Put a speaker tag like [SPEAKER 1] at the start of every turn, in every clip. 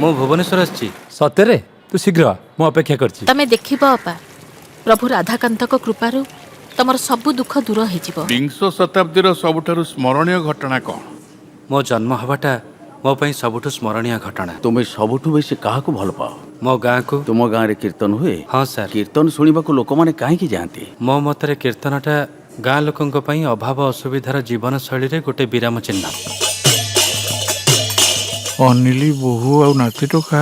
[SPEAKER 1] ମୁଁ ଭୁବନେଶ୍ୱର ଆସିଛି।
[SPEAKER 2] ସତରେ? ତୁ ଶୀଘ୍ର ଆ, ମୁଁ ଅପେକ୍ଷା କରିଛି।
[SPEAKER 3] ତମେ ଦେଖିବ ଅପା, ପ୍ରଭୁ ରାଧାକାନ୍ତଙ୍କ କୃପାରୁ ତମର ସବୁ ଦୁଃଖ ଦୂର ହେଇଯିବ।
[SPEAKER 4] ବିଂଶ ଶତାବ୍ଦୀର ସବୁଠାରୁ ସ୍ମରଣୀୟ ଘଟଣା କ'ଣ?
[SPEAKER 1] ମୋ ଜନ୍ମ ହେବାଟା ମୋ ପାଇଁ ସବୁଠୁ ସ୍ମରଣୀୟ ଘଟଣା।
[SPEAKER 5] ତୁମେ ସବୁଠୁ ବେଶୀ କାହାକୁ ଭଲ ପାଅ?
[SPEAKER 1] ମୋ ଗାଁକୁ।
[SPEAKER 5] ତୁମ ଗାଁରେ କୀର୍ତ୍ତନ ହୁଏ?
[SPEAKER 1] ହଁ ସାର୍।
[SPEAKER 5] କୀର୍ତ୍ତନ ଶୁଣିବାକୁ ଲୋକମାନେ କାହିଁକି ଯାଆନ୍ତି?
[SPEAKER 1] ମୋ ମତରେ କୀର୍ତ୍ତନଟା ଗାଁ ଲୋକଙ୍କ ପାଇଁ ଅଭାବ ଅସୁବିଧାର ଜୀବନଶୈଳୀରେ ଗୋଟେ ବିରାମ ଚିହ୍ନ।
[SPEAKER 6] ଅନିଲି ବୋହୂ ଆଉ ନାତି ଟୋକା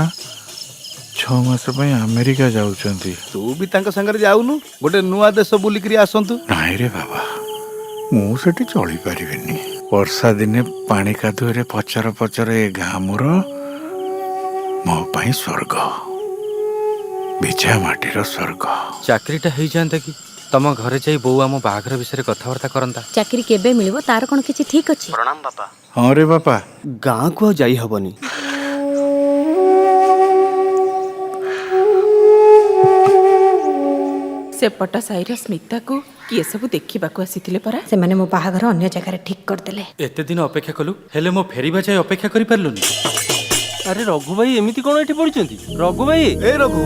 [SPEAKER 6] 6 ମାସ ପାଇଁ ଆମେରିକା ଯାଉଛନ୍ତି।
[SPEAKER 7] ତୁ ବି ତାଙ୍କ ସାଙ୍ଗରେ ଯାଉନୁ, ଗୋଟେ ନୂଆ ଦେଶ ବୁଲିକିରି ଆସନ୍ତୁ।
[SPEAKER 6] ନାଇଁ ରେ ବାବା, ମୁଁ ସେଠି ଚଳିପାରିବିନି। ବର୍ଷା ଦିନେ ପାଣି କାଦୁଅରେ ପଚର ପଚର ଏ ଗାଁ ମୋର, ମୋ ପାଇଁ ସ୍ୱର୍ଗ, ଭିଜା ମାଟିର ସ୍ୱର୍ଗ।
[SPEAKER 1] ଚାକିରିଟା ହେଇଯାଆନ୍ତା କି, ତମ ଘରେ ଯାଇ ବୋଉ ଆମ ବାହାଘର ବିଷୟରେ କଥାବାର୍ତ୍ତା କରନ୍ତା।
[SPEAKER 8] ଚାକିରି କେବେ ମିଳିବ ତାର କଣ କିଛି ଠିକ ଅଛି?
[SPEAKER 6] ହଁ ରେ ବାପା।
[SPEAKER 9] ଗାଁକୁ ଆଉ ଯାଇ ହବନି।
[SPEAKER 10] ସେପଟ ସାହିର ସ୍ମିତାକୁ କିଏ ସବୁ ଦେଖିବାକୁ ଆସିଥିଲେ ପରା?
[SPEAKER 8] ସେମାନେ ମୋ ବାହାଘର ଅନ୍ୟ ଜାଗାରେ ଠିକ କରିଦେଲେ।
[SPEAKER 1] ଏତେ ଦିନ ଅପେକ୍ଷା କଲୁ, ହେଲେ ମୋ ଫେରିବା ଯାଏ ଅପେକ୍ଷା କରିପାରିଲୁନି।
[SPEAKER 11] ଆରେ, ରଘୁ ଭାଇ ଏମିତି କଣ ଏଠି ପଡିଛନ୍ତି? ରଘୁ ଭାଇ!
[SPEAKER 7] ଏ ରଘୁ!